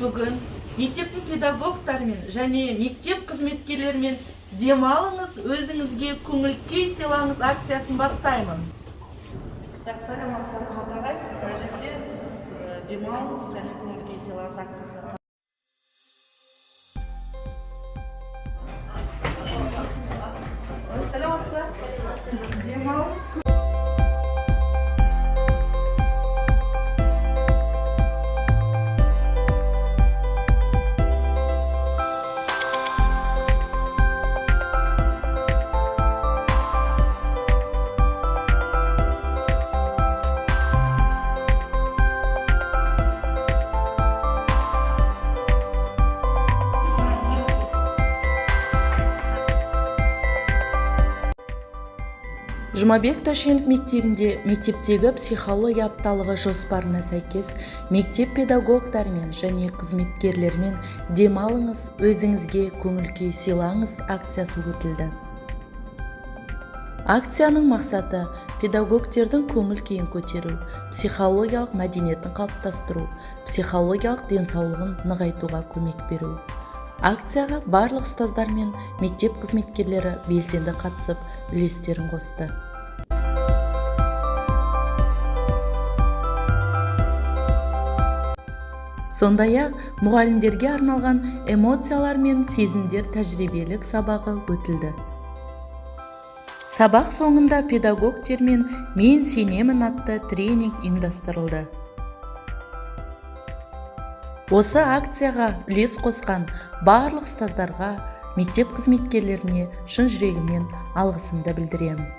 Бүгін мектептің педагогтарымен және мектеп қызметкерлерімен «Демалыңыз, өзіңізге көңіл күй сыйлаңыз» акциясын бастаймын. Так, саламатсыз, Азамат ағай. Мына жерде сіз «Демалыңыз және көңіл күй сыйлаңыз» акциясына. Саламатсыз. Демалыңыз. Жұмабек Тәшенов мектебінде мектептегі психология апталығы жоспарына сәйкес мектеп педагогтарымен және қызметкерлерімен «Демалыңыз, өзіңізге көңіл күй сыйлаңыз» акциясы өтілді. Акцияның мақсаты – педагогтердің көңіл күйін көтеру, психологиялық мәдениетін қалыптастыру, психологиялық денсаулығын нығайтуға көмек беру. Акцияға барлық ұстаздар мен мектеп қызметкерлері белсенді қатысып, үлестерін қосты. Сондай-ақ мұғалімдерге арналған «Эмоциялар мен сезімдер» тәжірибелік сабағы өтілді. Сабақ соңында педагогтермен «Мен сенемін» атты тренинг ұйымдастырылды. Осы акцияға үлес қосқан барлық ұстаздарға, мектеп қызметкерлеріне шын жүрегімнен алғысымды білдіремін.